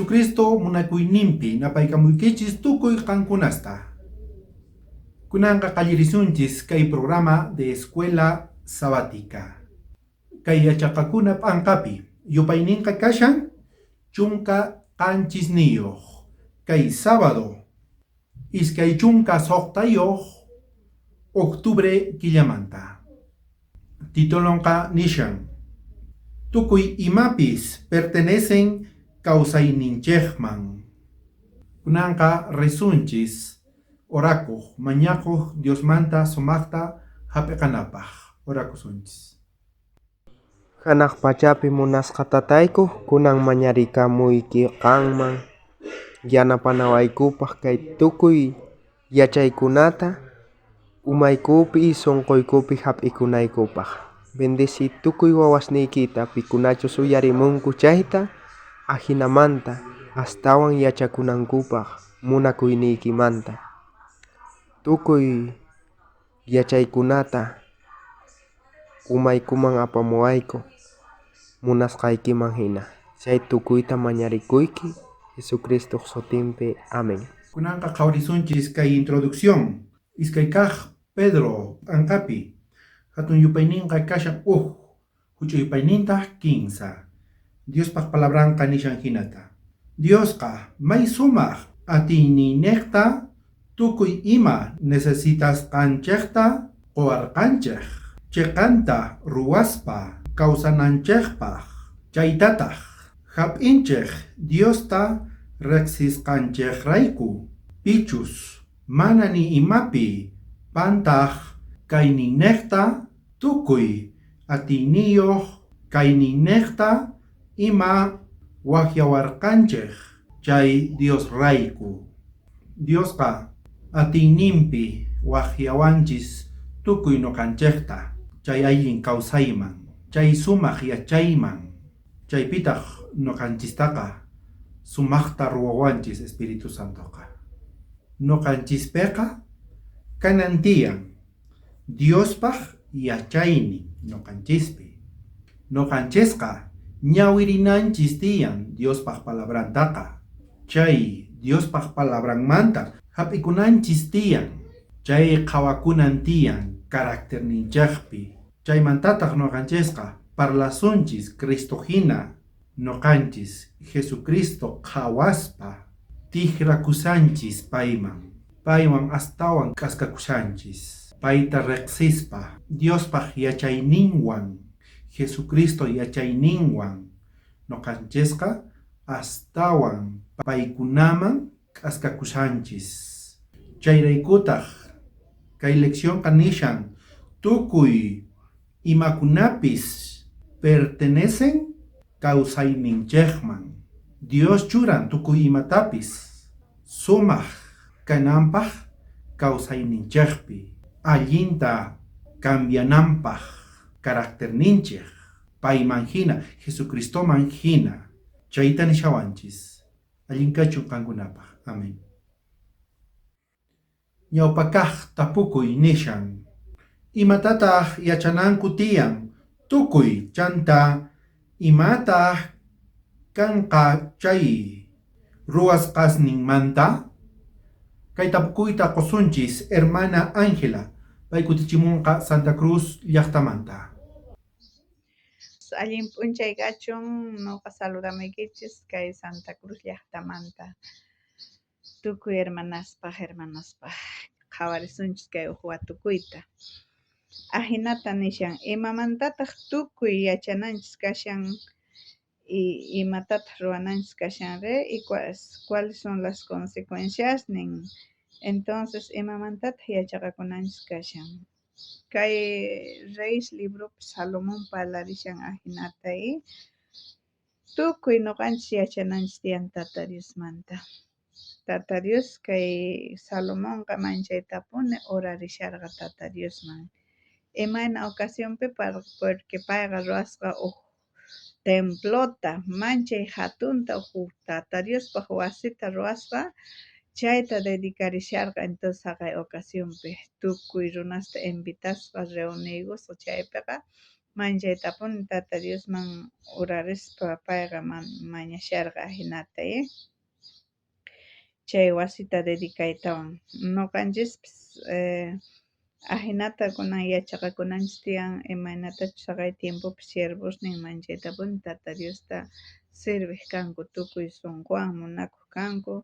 Jesucristo munakuyninpi napaykamuykichis tukuy qankunasta. Kunanqa qallarisunchis kay programa de Escuela Sabática. Kay yachaqakuna p'anqapi yupayninqa kashan 17, kay sábado 26 octubre killamanta. Titulonqa nishan: Tukuy imapis pertenecen kawsayninchejman. Kunanqa risunchis orakoj, mañakoj Diosmanta sumajta jap'iqanapaj. Orakusunchis. Janaj pachapi munasqa tatayku, kunan mañarikamuyki qanman yanapanawaykupaj kay tukuy yachaykunata umaykupi sonqoykupi jap'ikunaykupaj. Bendeci tukuy wawasniykita pikunachus uyarimunku chayta, ajinamanta astawan yachakunankupaj munakuyniykimanta. Tukuy yachaykunata umaykuman apamuwayku munasqaykiman jina. Chay tukuyta mañarikuyki Jesucristoj sutinpi. Amén. Kunanqa qhawarisunchis kay introducción. Iskay kaj Pedro p'anqapi hatun yupayninqa kashan uj, huch'uy yupaynintaj 3. Diospaj palabranqa nishan jinata: Diosqa may sumaj atiyninnejta tukuy ima necesitasqanchejta qowarqanchej, cheqanta ruwaspa kawsananchejpaj, chaytataj jap'inchej Diosta rejsisqanchejrayku, pichus mana ni imapi pantaj kayninnejta tukuy atiyniyoj kayninnejta ima wajyawarqanchej chay Diosrayku. Diosqa atiyninpi wajyawanchis tukuy noqanchejta chay allin kawsayman, chay sumaj yachayman, chaypitaj noqanchistaqa sumajta ruwawanchis Espíritu Santoqa. Noqanchispeqa kanan tiyan Diospaj yachaynin noqanchispi. Noqanchisqa ñawirinanchis tiyan Diospaj palabrantaqa. Chay Diospaj palabranmanta jap'ikunanchis tiyan, chay qhawakunan tiyan caracterninchejpi. Chaymantataj noqanchisqa parlasunchis Cristo jina, noqanchis Jesucristo qhawaspa tijrakusanchis payman, paywan astawan k'askakushanchis, payta rejsispa Diospaj yachayninwan, Jesucristo yachayninwan noqanchisqa astawan paykunaman k'askakushanchis. Chayraykutaj kay leccionqa nishan tukuy imakunapis pertenecen kawsayninchejman. Dios churan tukuy imatapis sumaj kananpaj kawsayninchejpi, allinta cambiananpaj caracterninchej, payman jina, Jesucristoman jina. Chayta nishawanchis. Allin kachun qankunapaj. Amén. Ñawpakaj tapukuy nishan: Imatataj yachananku tiyan tukuy chanta imataj kanqa chay ruwasqasninmanta? Kay tapukuyta qosunchis hermana Ángela, pay kutichimunqa Santa Cruz llajtamanta. Allin p'unchay kachun, noqa saludamuykichis kay Santa Cruz llajtamanta. Tukuy hermanaspaj, hermanospaj qhawarisunchis kay uj watukuyta. Ajinata nishan, imamantataj tukuy yachananchis kashan y imatataj ruwananchis kashan re y cuáles son las consecuencias nin. Entonces, imamantataj yachaqakunanchis kashan. Kay Reyes libropi Salomón parlarishan ajinata y tukuy noqanchis yachananchis tiyan Tata Diosmanta. Tata Dios kay Salomonqa manchaytapuni orarisharqa Tata Diosman. Imayna ocasionpi porque payqa ruwasqa uj templota manchay hatunta uj Tata Diospaj wasita ruwasqa chayta dedicarisharqa entonces jaqay ocasionpi tukuy runasta invitasqa reuniykusqa chaypiqa Manchaytapuni Tata Diosman urarispa payqa mañasharqa ajinata, chay wasita dedicaytawan. Noqanchispis ajinata kunan yachaqakunanchis tiyan, imaynatachus jaqay tiempopi siervosnin manchaytapuni Tata Diosta sirvej kanku, tukuy sonqowan munakoj kanku,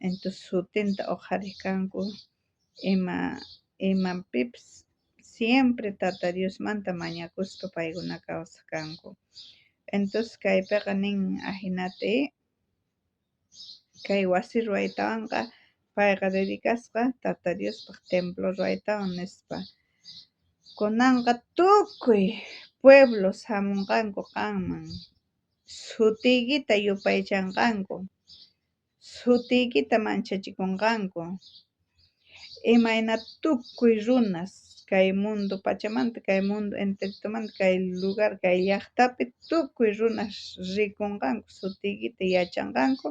entonces sutinta oqharej kanku, imapipis siempre Tata Diosmanta mañakuspa paykuna kawsaj kanku. Entonces kaypeqa nin ajinata, kay wasi ruwaytawanqa payqa dedicasqa Tata Diospaj templo ruwaytawan nispa. Kunanqa tukuy pueblos jamonqanku qanman, sutiykita yupaychanqanku, sutiykita manchachikonqanku. Imayna tukuy runas kay mundo pachamanta, kay mundo enteritomanta, kay lugar, kay llajtapi tukuy runas rikonqanku, sutiykita yachanqanku,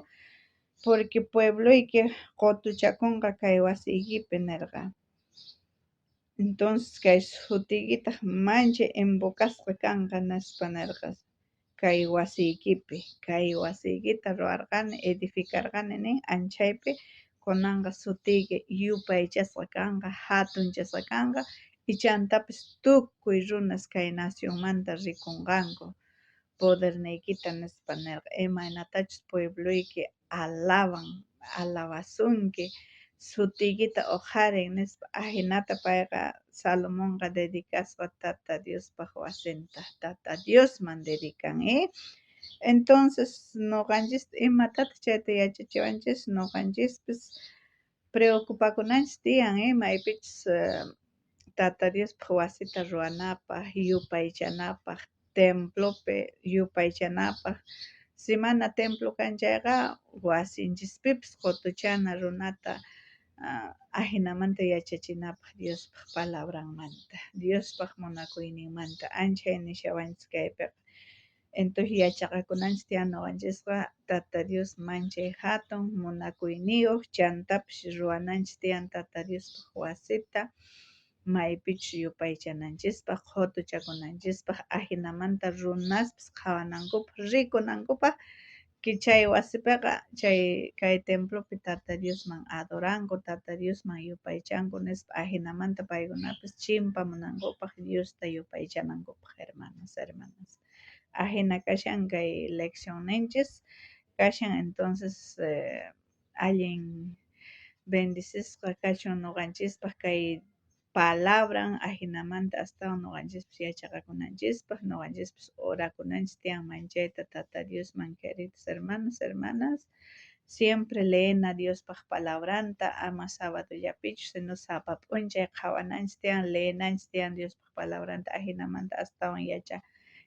porque puebloyki qotuchakonqa kay wasiykipi nerqa. Entonces kay sutiykitaj manchay invocasqa kanqa nispa nerqa kay wasiykipi, kay wasiykita ruwarqani, edificarqani nin anchaypi, kunanqa sutiyki yupaychasqa kanqa, jatunchasqa kanqa, y chantapis tukuy runas kay nacionmanta rikonqanku poderniykita nispa nerqa, imaynatachus puebloyki alaban, alabasunki, sutiykita oqharin nispa. Ajinata payqa Salomonqa dedicasqa Tata Diospaj wasinta, Tata Diosman dedican. Entonces noqanchis imatataj chayta yachachiwanchis, noqanchispis preocupakunanchis tiyan maypichus Tata Diospaj wasita ruwanapaj, yupaychanapaj, templopi yupaychanapaj. Si mana templo kan chayqa wasinchispipis qotuchana runata, ajinamanta yachachinapaj Diospaj palabranmanta, Diospaj munakuyninmanta. Anchay nishawanchis kaypiqa. Entonces yachaqakunanchis tiyan noqanchisqa Tata Dios manchay jatun munakuyniyoj, chantapis ruwananchis tiyan Tata Diospaj wasita, maypichus yupaychananchispaj, qotuchakunanchispaj, ajinamanta runaspis qhawanankupaj, rikunankupaj, que chay wasipeqa, chay kay templopi Tata Diosman adoranku, Tata Diosman yupaychanku nispa, ajinamanta paykunapis chimpamunankupaj, Diosta yupaychanankupaj, hermanos, hermanas. Ajina kashan kay leccionninchis kashan. Entonces allin bendecisqa kachun noqanchispaj kay palabran, ajinamanta astawan noqanchispis yachaqakunanchispaj, noqanchispis orakunanchis tiyan manchayta Tata Diosman. Queridos hermanos, hermanas, siempre leena Diospaj palabranta, ama sabadollapichu, sino sapa p'unchay qhawananchis tiyan, leenanchis tiyan Diospaj palabranta, ajinamanta astawan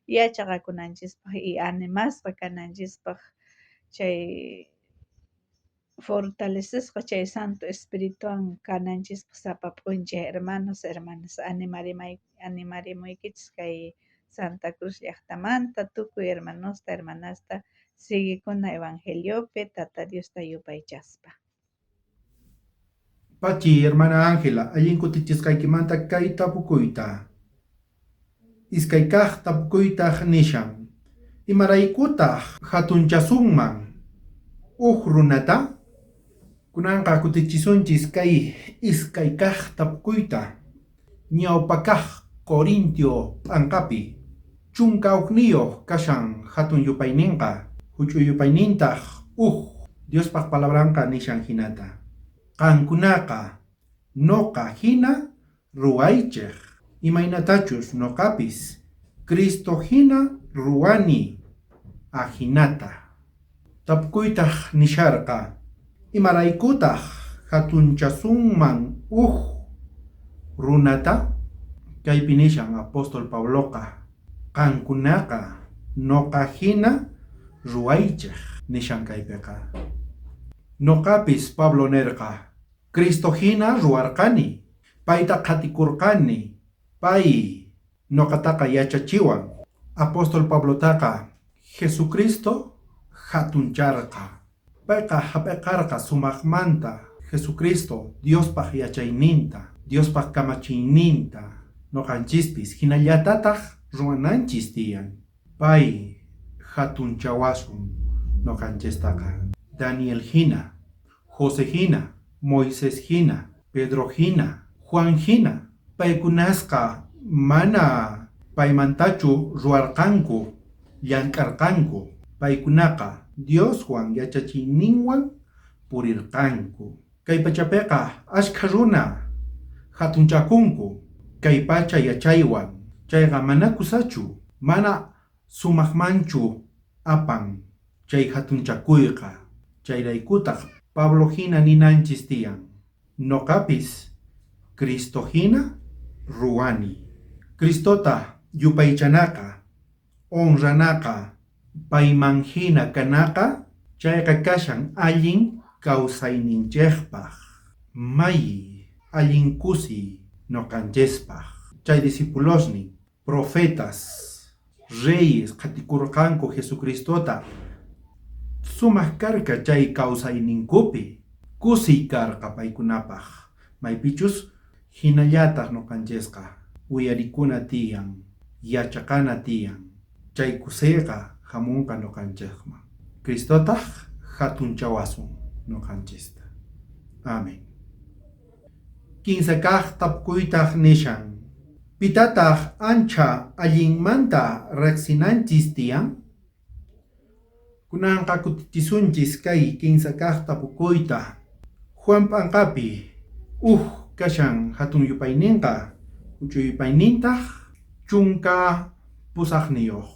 yachaqakunanchispaj y animasqa kananchispaj, chay fortalecesqa chay Santo Espirituwan kananchispaj sapa p'unchay, hermanos, hermanas. Animarimuykichis kay Santa Cruz llajtamanta tukuy hermanosta, hermanasta, siguikuna evangeliopi Tata Diosta yupaychaspa. Pachi, hermana Ángela, allin kutichisqaykimanta kay tapukuyta. Iskay kaj tapukuytaj nishan: Imaraykutaj jatunchasunman uj runata? Kunanqa kutichisunchis kay iskay kaj tapukuyta. Ñawpa kaj Corintio p'anqapi 11 kashan jatun yupayninqa, juch'uy yupaynintaj uj. Diospaj palabranqa nishan jinata: Qankunaqa noqa jina ruwaychej, imaynatachus noqapis Cristo jina ruwani ajinata. Tapukuytaj nisharqa: Imaraykutaj jatunchasunman uj runata? Kaypi nishan apóstol Pabloqa: Qankunaqa noqa jina ruwaychej nishan kaypeqa. Noqapis, Pablo nerqa, Cristo jina ruwarqani, payta qhatikorqani, pay noqataqa yachachiwan. Apóstol Pablotaqa Jesucristo jatuncharqa. Payqa jap'eqarqa sumajmanta Jesucristo Diospaj yachayninta, Diospaj kamachiyninta. Noqanchispis jinallatataj Ruwananchis tiyan. Pay jatunchawasun noqanchistaqa. Daniel hina, José hina, Moisés hina, Pedro hina, Juan hina. Paykunasqa mana paymantachu ruwarqanku, llank'arqanku. Paykunaqa Dioswan yachachiyninwan purirqanku. Kay pachapiqa ashkha runa jatunchakunku kay pacha yachaywan. Chayqa mana kusachu, mana sumajmanchu apan chay jatunchakuyqa. Chayraykutaq Pablo hina ninanchis tiyan. Noqapis Cristo hina ruwani. Cristota yupaychanaqa, honranaqa, payman hina kanaqa, chayqa kashan allin kawsayninchejpaj. May allin kusiy noqanchispaj. Chay discipulosnin, profetas, reyes qhatikurqanku Jesucristota. Sumaj karqa chay kawsayninkupi, kusiy karqa paykunapaj. Maypichus hinallataj noqanchisqa uyarikuna tiyan, yachaqana tiyan. Chay kusiyqa hamunqa noqanchejman. Cristotaj jatunchawasun noqanchista. Amén. Kinsa kaj tapukuytaj nishan. Pitataj ancha allinmanta riqsinanchis tiyan? Kunanqa kutichisunchis kay kinsa kaj tapukuyta. Juan p'anqapi uj kashan hatun yupayninqa, huch'uy yupaynintaj 18.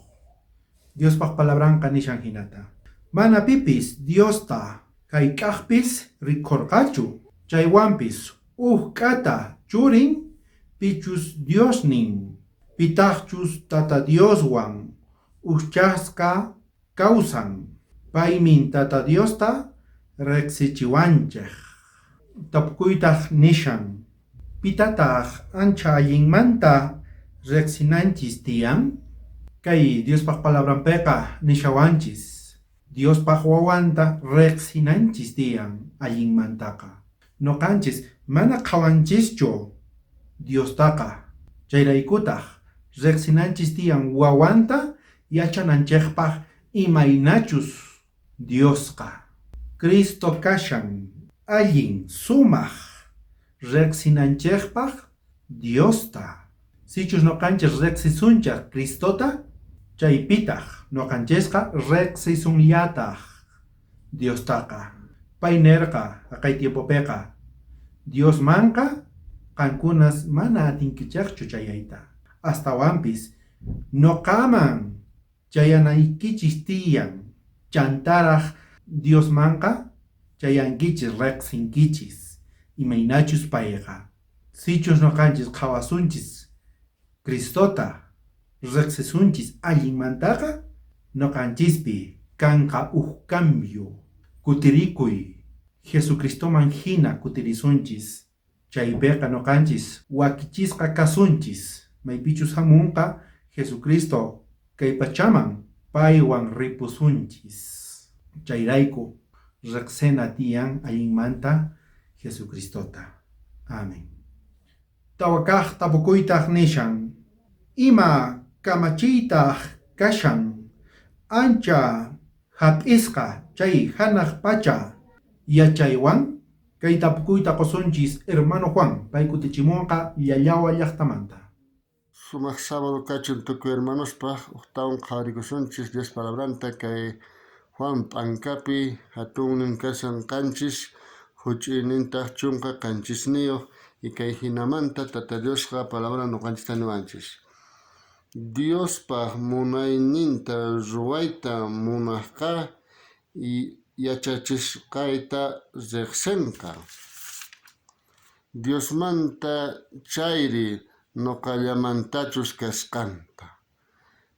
Diospaj palabranqa nishan hinata. Mana pipis Diosta hayk'aqpis rikhorqachu. Chaywanpis uj k'ata churin pichus Diosnin, pitajchus Tata Dioswan ujchasqa kawsan. Paymin Tata Diosta riqsichiwanchej. Tapukuytaj nishan. Pitataj ancha allinmanta riqsinanchis tiyan? Kay Diospaj palabranpiqa nishawanchis. Diospaj wawanta riqsinanchis tiyan allinmantaqa. Noqanchis mana qhawanchischu Diostaqa. Chayraykutaj riqsinanchis tiyan wawanta yachananchejpaj imaynachus Diosqa. Cristo kashan allin sumaj riqsinanchejpaj Diosta. Sichus noqanchis riqsisunchej Cristota, chaypitaj noqanchisqa riqsisunllataj Diostaqa. Pay nerqa jaqay tiempopiqa Diosmanqa qankunas mana atinkichejchu chayayta. Astawanpis noqaman chayanaykichis tiyan, chantaraj Diosmanqa chayankichis riqsinkichis imaynachus payqa. Sichus noqanchis qhawasunchis Cristota riqsisunchis allinmantaqa, noqanchispi kanqa uj cambio. Kutirikuy Jesucristoman hina kutirisunchis. Chaypiqa noqanchis wakichisqa kasunchis. Maypichus hamunqa Jesucristo kay pachaman paywan ripusunchis. Chayrayku riqsina tiyan allinmanta Jesucristota. Amén. Tawa kaj tapukuytaj nishan. Ima kamachiytaj kashan ancha hap'isqa chay hanaq pacha yachaywan? Kay tapukuyta qusunchis hermano Juan, pay kutichimunqa Llallawa llaqtamanta. Sumaq sábado kachun tukuy hermanospaj ujtawan qhawarikusunchis Dios palabranta kay Juan p'ankapi hatunnin kashan 7, huch'uynintaq 17 y kay hinamanta Tata Diosqa palabra noqanchista niwanchis. Diospaj munayninta ruwayta munajqa yachachisqayta riqsinqa. Diosmanta chayri noqallamantachus kasqanta.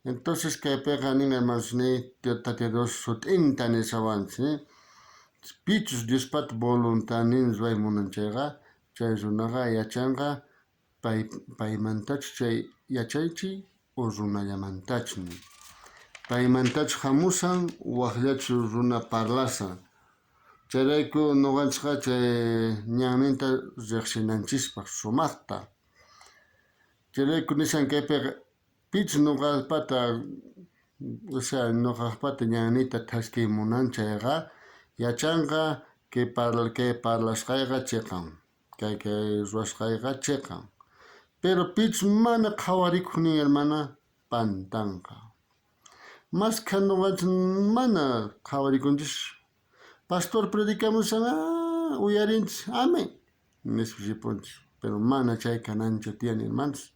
Entonces kaypiqa nin hermanos ni Tata Dios sut'inta nishawanchis, pichus Diospata voluntadnin ruway munan chayqa, chay runaqa yachanqa paymantachu chay yachaychi o runallamantachu. Paymantachu hamusan waqllachu runa parlasan. Chayrayku noqanchikqa chay ñanninta riqsinanchispaq sumaqta. Chayrayku nishan kaypiqa Pichus noqapata, o sea, noqajpata ñanniyta thaskiy munan chayqa, yachanqa kay kay parlasqayqa cheqan, kay kay ruwasqayqa cheqan. Pero pichus mana qhawarikoj nin hermana, pantanqa. Mashkha noqanchis mana qhawarikunchis. Pastor predicamushan, uyarinchis, amén, nispa ripunchis. Pero mana chay kananchu tiyan, hermanos.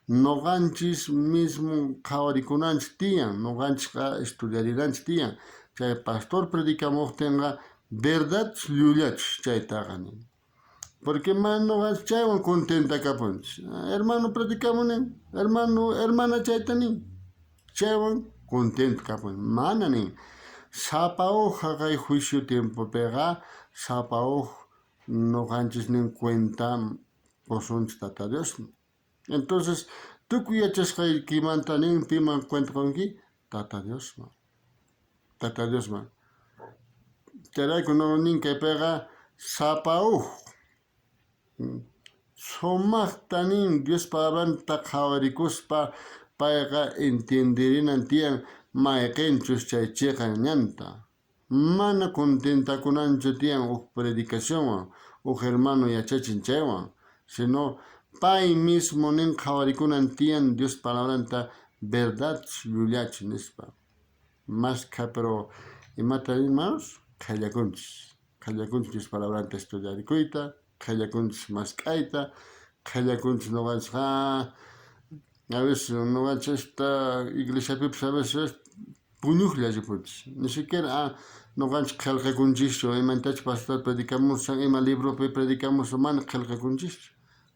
Noqanchis mismo qhawarikunanchis tiyan, noqanchisqa estudiarinanchis tiyan. Chay pastor predicamuqtinqa verdad llullachus chaytaqa nin. Porque mana noqanchis chaywan contentakapunchis. Hermano predicamun nin, hermano, hermana chayta nin. Chaywan contento kapun. Mana nin. Sapa uj jaqay juicio tiempopiqa sapa uj noqanchis nin cuenta qosunchis Tata Diosman. Entonces, tukuy yachasqaykimanta nin piman cuenta qonki? Tata Diosman. Tata Diosman. Chayrayku no nin kaypiqa sapa uj sumajta nin Dios palabranta qhawarikuspa payqa entienderinan tiyan mayqenchus chay cheqan ñanta. Mana contentakunanchu tiyan uj predicacionwan, uj hermano yachachin chaywan, sino pay mismo nin qhawarikunan tiyan Dios palabranta verdad llullachu nispa. Mashkha pero imata hermanos qhellakunchis. Qhellakunchis Dios palabranta estudiarikuyta, qhellakunchis mask'ayta, qhellakunchis noqanchis a veces noqanchis esta iglesiapipis a veces puñujlla ripunchis. Ni siquiera noqanchis qhelqakunchischu imantachus pastor predicamushan, ima libropi predicamushan mana qhelqakunchischu.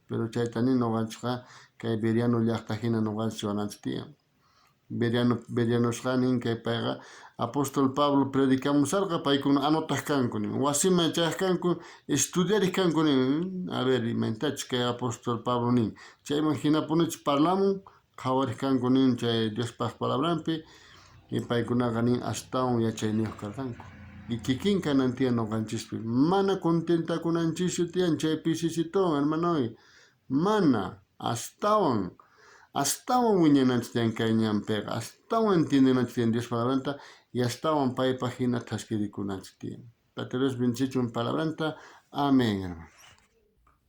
Pero chayta nin noqanchisqa kay Beriano llaqta hina noqanchis ruwananchis tiyan. Beriano, Berianosqa nin kay payqa apóstol Pablo predicamusharqa paykuna anotaq kanku nin wasiman chayaq kanku estudiarej kanku nin a ver imantachus kay apóstol Pablo nin chayman hinapunichu parlamun qhawarej kanku nin chay Diospaj palabranpi y paykunaqa nin astawan yachayniyoj karqanku y kikin kanan tiyan noqanchispi mana contentakunanchischu tiyan chay pisisituwan hermanoy mana astawan astawan wiñananchis tiyan kay ñanpiqa astawan entiendenanchis tiyan Dios palabranta y astawan paypaj hina thaskirikunanchis tiyan. Tata Dios bendicichun palabranta. Amén, hermano.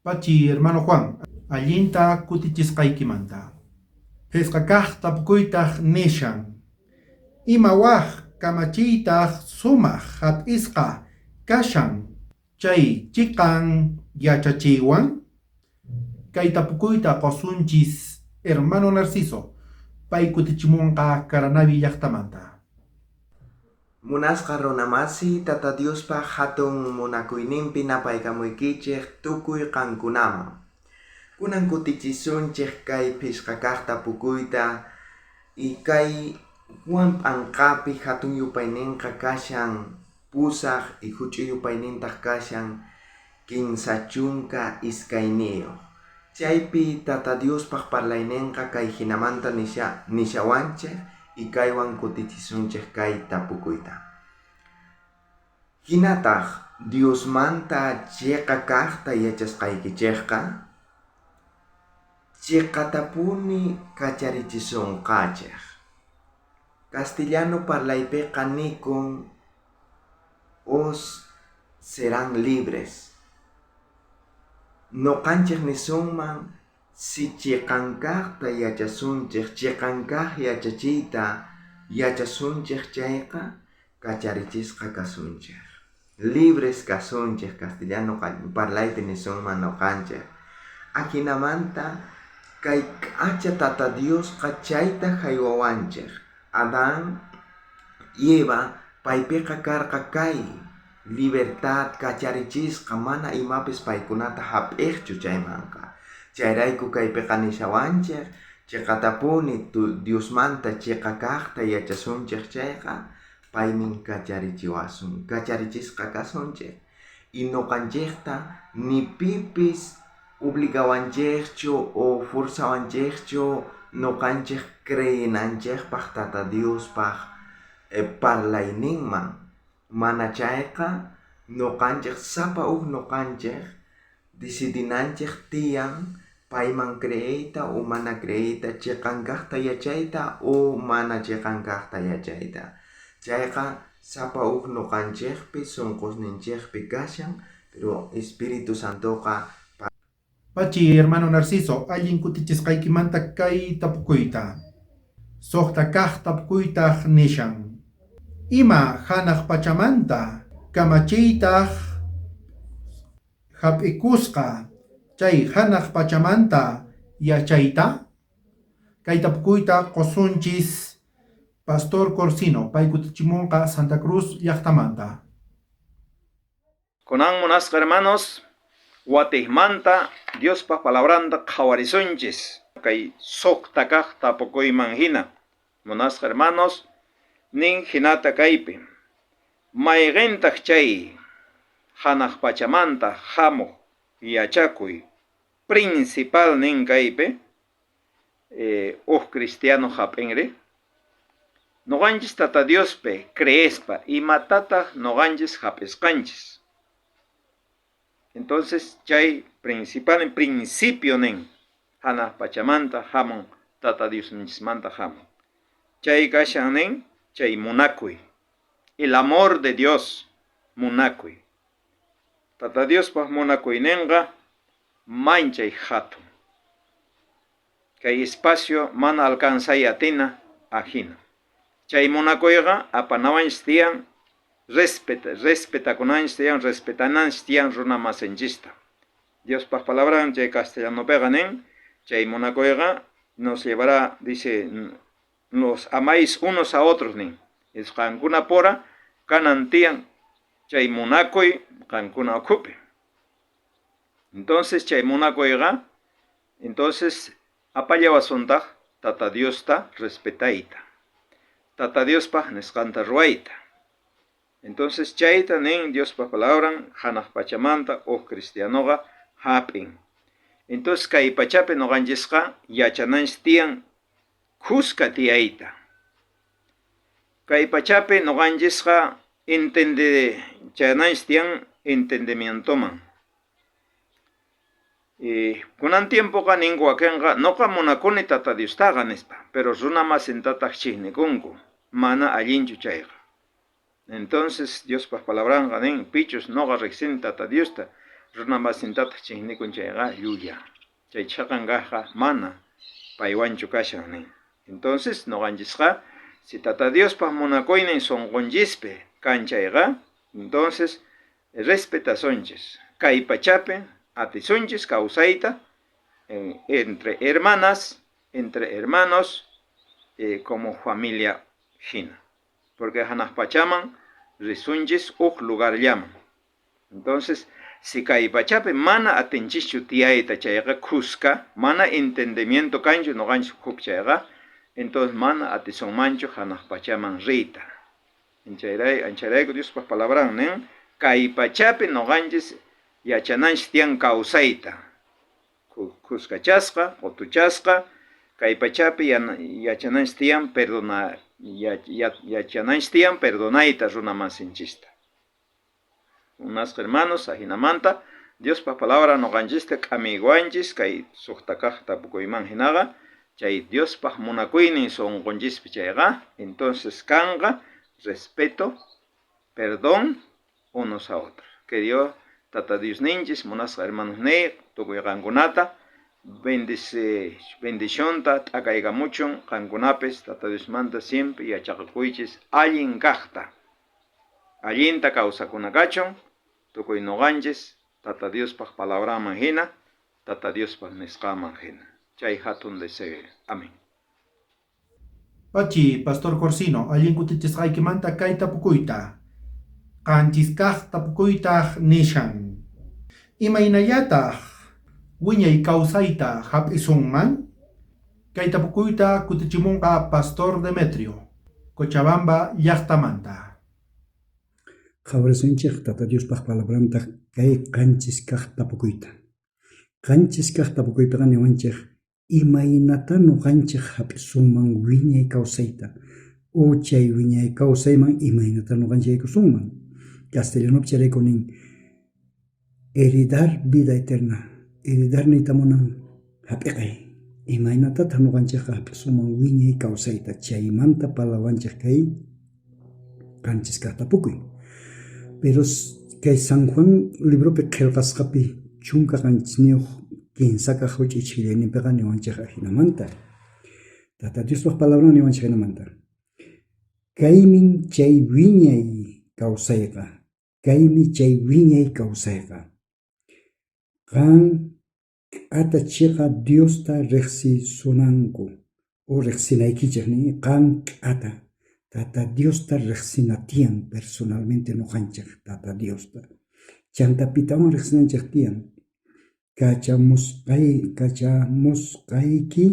Pachi, hermano Juan, allinta kutichisqaykimanta. Phisqa kaj tapukuytaj nishan. Ima waj kamachiytaj sumaj jap'isqa kashan chay chiqan yachachiywan? Kay tapukuyta qosunchis hermano Narciso, pay kutichimunqa Caranavi llaqtamanta. Munasqa runamasi Tata Diospaj hatun munakuyninpi napaykamuykichej tukuy qankunaman. Kunan kutichisunchej kay phisqa kaj tapukuyta y kay Juan p'anqapi hatun yupayninqa kashan pusaj y huch'uy yupaynintaq kashan 32. Chaypi Tata Diospaj parlayninqa kay hinamanta nishawanchej y kaywan kutichisunchej kay tapukuyta. Hinataq Diosmanta chiqa kaqta yachasqaykichejqa chiqatapuni kacharichisunqachej. Castellano parlaypiqa nikun os serán libres. Noqanchej nisunman si chiqan kaqta yachasunchej, chiqan kaq yachachiyta yachasunchej chayqa kacharichisqa kasunchej. Libres kasunchej castellano parlaypi nisunman noqanchej. Ajinamanta kay k'acha Tata Diosqa chayta haywawanchej. Adán y Eva paypiqa karqa kay libertad kacharichisqa mana imapis paykunata hap'iqchu chaymanqa. Chayrayku kaypiqa nishawanchej chiqatapuni Diosmanta chiqa kaqta yachasunchej chayqa paymin kacharichiwasun, kacharichisqa kasunchej. Y noqanchejta ni pipis obligawanchejchu o forzawanchejchu noqanchej creenanchejpaj Tata Diospaj parlayninman. Mana chayqa noqanchej sapa uj noqanchej decidinanchej tiyan Payman creeyta o mana creeyta, cheqan kajta yachayta o mana cheqan kajta yachayta. Chayqa sapa uj noqanchejpi sonqosninchejpi kashan, pero Espíritu Santoqa Pachi, hermano Narciso, allin kutichisqaykimanta kay tapukuyta. Suqta kaq tapukuytaq nishan. Ima hanaq pachamanta kamachiytaq hap'ikusqa chay hanaq pachamanta yachayta? Kay tapukuyta qusunchis Pastor Corsino, pay kutichimunqa Santa Cruz llaqtamanta. Kunan munasqa hermanos, watejmanta Diospa palabranta qhawarisunchis. Kay suqta kaq tapukuyman hina. Munasqa hermanos, nin hinata kaypi. Mayqintaq chay hanaq pachamanta hamuq yachakuy principal nin kaypi uj cristiano hap'inri. Noqanchis Tata Diospi creespa imatataq noqanchis hap'isqanchis. Entonces chay principal en principio nin hanaq pachamanta hamun Tata Diosninchismanta hamun. Chay kashan nin chay munakuy. El amor de Dios munakuy. Tata Diospaj munakuyninqa manchay hatun. Kay espacio mana alcanzay atina ajina. Chay munakuyqa apanawanchis tiyan respetakunanchis tiyan, respetananchis tiyan runa masinchista. Diospaj palabran chay castellanopiqa nin, chay munakuyqa nos llevará, dice, nos amáis unos a otros nin. Es qankuna pora kanan tiyan chay munakuy qankuna ukhupi. Entonces chay munakuyqa, entonces apallawasuntaq Tata Diosta respetayta. Tata Diospaj nisqanta ruwayta. Entonces chayta nin Diospa palabran hanaq pachamanta uj cristianoqa hap'in. Entonces kay pachapi noqanchisqa yachananchis tiyan khuska tiyayta. Kay pachapi noqanchisqa chayananchis tiyan entendimientoman. Kunan tiempoqa ninku wakinqa noqa munakuni Tata Diostaqa nispa, pero runa masintataq chijnikunku, mana allinchu chayqa. Entonces Diospaj palabranqa nin, pichus noqa riqsini Tata Diosta, runa masintataq chijnikun chayqa llulla. Chay chhaqan kaqqa mana paywanchu kashan nin. Entonces noqanchisqa si Tata Diospaj munakuynin sunqunchispi kan chayqa, entonces respetasunchis. Kay pachapi atisunchis kawsayta entre hermanas, entre hermanos, como familia hina. Porque hanaq pachaman risunchis uj lugarllaman. Entonces, si kay pachapi mana atinchischu tiyayta chayqa khuska, mana entendimiento kanchu noqanchis ukhupi chayqa, entonces mana atisunmanchu hanaq pachaman riyta. Anchayrayku Diospaj palabran nin, kay pachapi noqanchis yachananchis tiyan kawsayta. Khuskachasqa, qutuchasqa, kay pachapi yachananchis tiyan perdona, yachananchis tiyan perdonayta runa masinchista. Munasqa hermanos, ajinamanta Diospa palabra noqanchista k'amiywanchis kay suqta kaq tapukuyman hinaqa, chay Diospaj munakuynin sunqunchispi chayqa, entonces kanqa respeto, perdón unos a otros. Que Dios, Tata Dios ninchis, munasqa hermanos niy, tukuy qankunata, bendicionta t'akaykamuchun qankunapis Tata Diosmanta siempre yachaqakuychis allin kaqta. Allinta kawsakunakachun, tukuy noqanchis Tata Diospaj palabraman hina, Tata Diospaj nisqaman hina. Chay hatun deseo. Amén. Pachi, Pastor Corsino, allin kutichisqaykimanta kay tapukuyta. Qanchis kaq tapukuytaq nishan. Imaynallataq wiñay kawsayta hap'isunman? Kay tapukuyta kutichimunqa Pastor Demetrio, Cochabamba llaqtamanta. Qhawarisunchej Tata Diospaj palabranta kay qanchis kaq tapukuyta. Qanchis kaq tapukuypiqa niwanchej imaynata noqanchej hap'isunman wiñay kawsayta o chay wiñay kawsayman imaynata noqanchej yaykusunman. Castellanopi chayrayku nin heredar vida eterna. Heredar niyta munan Jap'iqay. Imaynatataj noqanchejqa jap'isunman wiñay kawsayta? Chaymanta parlawanchej kay qanchis kaj tapukuy. Pero kay San Juan libropi qhelqasqapi 17 kinsa kaj juch'uy chhillayninpeqa niwanchej ajinamanta. Tata Diospaj palabran niwanchej jinamanta. Kaymin chay wiñay kawsayqa. Kaymi chay wiñay kawsayqa. Qan k'ata cheqa Diosta rejsisunanku o rejsinaykichej nin qan k'ata Tata Diosta rejsina tiyan personalmente noqanchej Tata Diosta. Chanta pitawan rejsinanchej tiyan kachamusqayki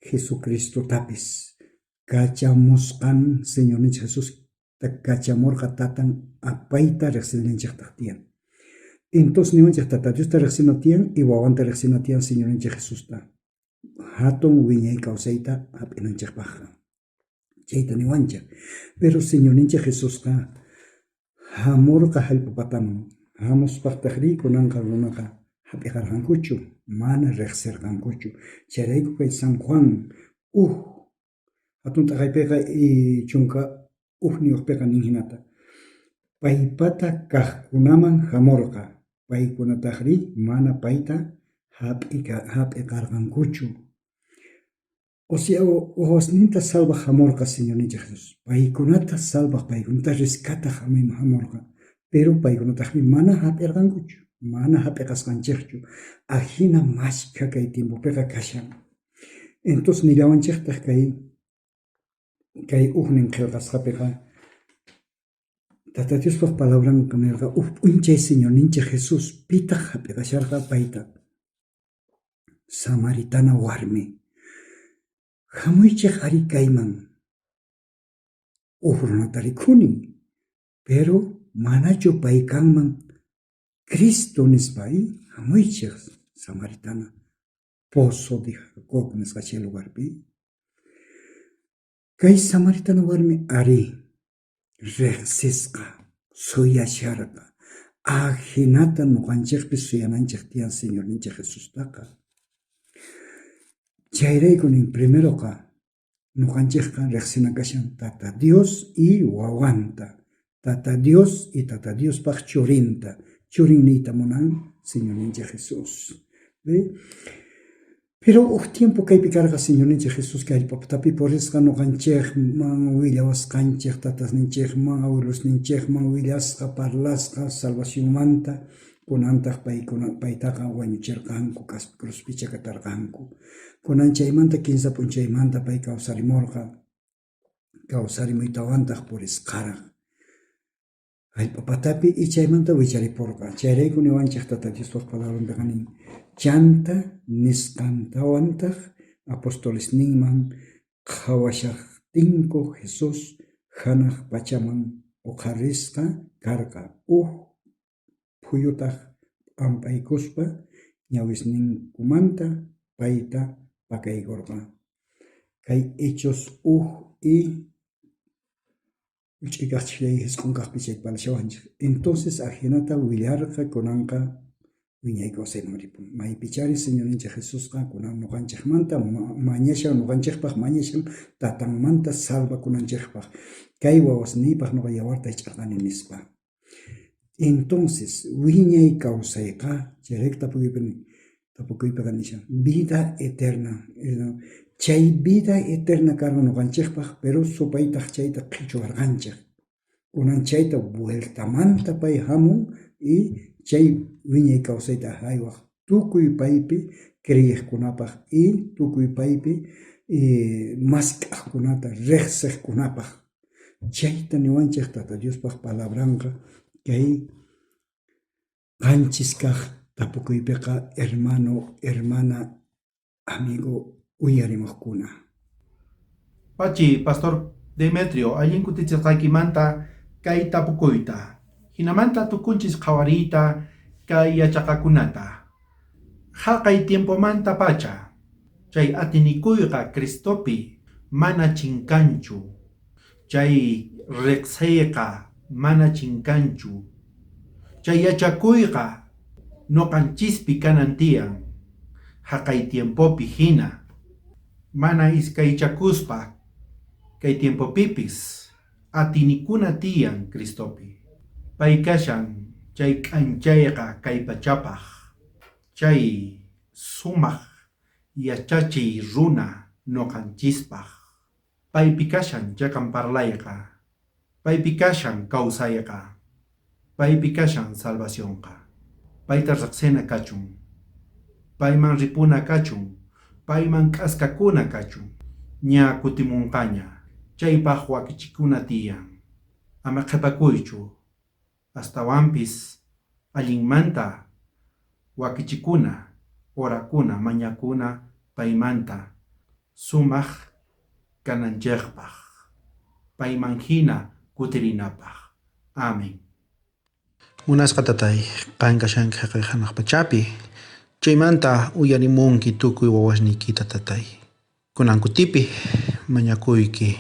Jesucristotapis. Kachamusqan Señorninchej Jesusta kachamorqa Tatan apayta rejsinallanchejtaj tiyan. Entonces niwanchej Tata Diosta rejsina tiyan y wawanta rejsina tiyan Señorninchej Jesusta. Jatun wiñay kawsayta jap'inanchejpajqa. Chayta niwanchej. Pero Señorninchej Jesusqa jamorqa jallp'a pataman. Jamuspajtajrí kunanqa runaqa jap'iqarqankuchu, mana rejserqankuchu. Chayrayku kay San Juan uj jatun t'aqaypeqa 11pejqa nin jinata. Paypata kajkunaman jamorqa, paykunatajrí mana payta jap'iqarqankuchu. O sea, wawasninta salvaj jamorqa Señorninchej Jesús. Paykunata salvaj, paykunata rescataj jamorqa. Pero paykunatajrí mana jap'irqankuchu, mana jap'iqasqanchejchu. Ajina mashkha kay tiempopeqa kashan. Entonces nillawanchejtaj kay ujnin qhelqasqapeqa Tata Diospaj palabranqa nerqa uj p'unchay Señorninchej Jesús pitaj jap'iqasharqa payta. Samaritana warmi. Jamuychej ari kayman. Uj runata rikhuni, pero manachu pay kanman Cristo nispa, jamuychej Samaritana Pozo de Jacob nisqa chay lugarpi. Kay samaritana warmi ari rejsisqa, suyasharqa. Ajinata noqanchejpis suyananchej tiyan Señorninchej Jesustaqa. Chayrayku nin primeroqa noqanchejqa rejsina kashan Tata Dios y wawanta. Tata Dios y Tata Diospaj churinta. Churin niyta munan Señorninchej Jesús. Pero uj tiempo kaypi karqa Señorninchej Jesús kay jallp'a patapi purisqa noqanchejman willawasqanchej tatasninchejman abuelosninchejman willasqa parlasqa salvacionmanta kunantaj paykuna paytaqa wañucherqanku cruzpi chakatarqanku. Kunan chaymanta kinsa p'unchaymanta pay kawsarimorqa, kawsarimuytawantaj purisqaraj jallp'a patapi y chaymanta wichariporqa. Chayrayku niwanchej Tata Diospaj palabranpeqa nin, chanta nisqantawantaj apostolesninman qhawashajtinku Jesús janaj pachaman oqharisqa karqa uj phuyutaj p'ampaykuspa ñawisninkumanta payta pakaykorqa. Kay Hechos uj y juch'uy kaj chhillay jisq'on kajpi chayta parlashawanchej. Entonces ajinata willarqa kunanqa wiñay kawsayman ripun. Maypichari Señorninchej Jesusqa kunan noqanchejmanta mañashan, noqanchejpaj mañashan tatanmanta salvakunanchejpaj. Kay wawasniypaj noqa yawarta jich'arqani nispa. Entonces wiñay kawsayqa chayrayku tapukuypeqa nishan vida eterna. Chay vida eterna karqa noqanchejpaj, pero supaytaj chayta qhichuwarqanchej. Kunan chayta vueltamanta pay jamun y chay wiñay kawsayta jaywaj tukuy paypi creyejkunapaj y tukuy paypi mask'ajkunata rejsejkunapaj. Chayta niwanchej Tata Diospaj palabranqa kay qanchis kaj tapukuypeqa hermano, hermana, amigo uyarimojkuna. Pachi, Pastor Demetrio, allin kutichisqaykimanta kay tapukuyta. Jinamanta tukunchis qhawariyta kay yachaqakunata. Jaqay tiempomanta pacha, chay atinikuyqa Cristopi mana chinkanchu. Chay riqsiyqa mana chinkanchu. Chay yachakuyqa noqanchispi kanan tiyan. Jaqay tiempopi jina, mana iskaychakuspa kay tiempopipis atinikuna tiyan Cristopi. Pay kashan chay k'anchayqa kay pachapaj, chay sumaj yachachiy runa noqanchispaj. Paypi kashan cheqan parlayqa, paypi kashan kawsayqa, paypi kashan salvacionqa. Payta rejsina kachun, payman ripuna kachun, payman k'askakuna kachun. Ña kutimunqaña, chaypaj wakichikuna tiyan. Ama qhepakuychu, astawanpis allinmanta wakichikuna, orakuna, mañakuna paymanta sumaj kananchejpaj, payman jina kutirinapaj. Amén. Munasqa tatay, qan kashanki jaqay janaj pachapi. Chaymanta uyarimunki tukuy wawasniykita tatay. Kunan kutipi mañakuyki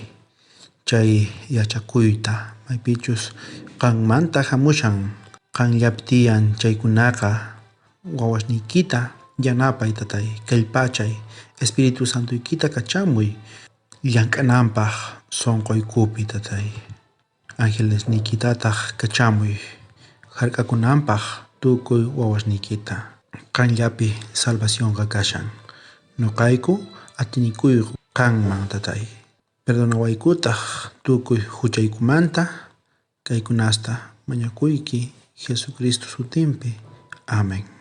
chay yachakuyta, maypichus qanmanta jamushan, qanllapi tiyan chaykunaqa wawasniykita yanapay tatay, kallpachay, Espíritu Santoykita kachamuy llank'ananpaj sonqoykupi tatay. Angelesniykitataj kachamuy jark'akunanpaj tukuy wawasniykita. Qanllapi salvacionqa kashan. Noqayku atinikuyku qanman tatay. Perdonawaykutaj tukuy juchaykumanta kaykunasta mañakuyki Jesucristo sutinpi. Amén.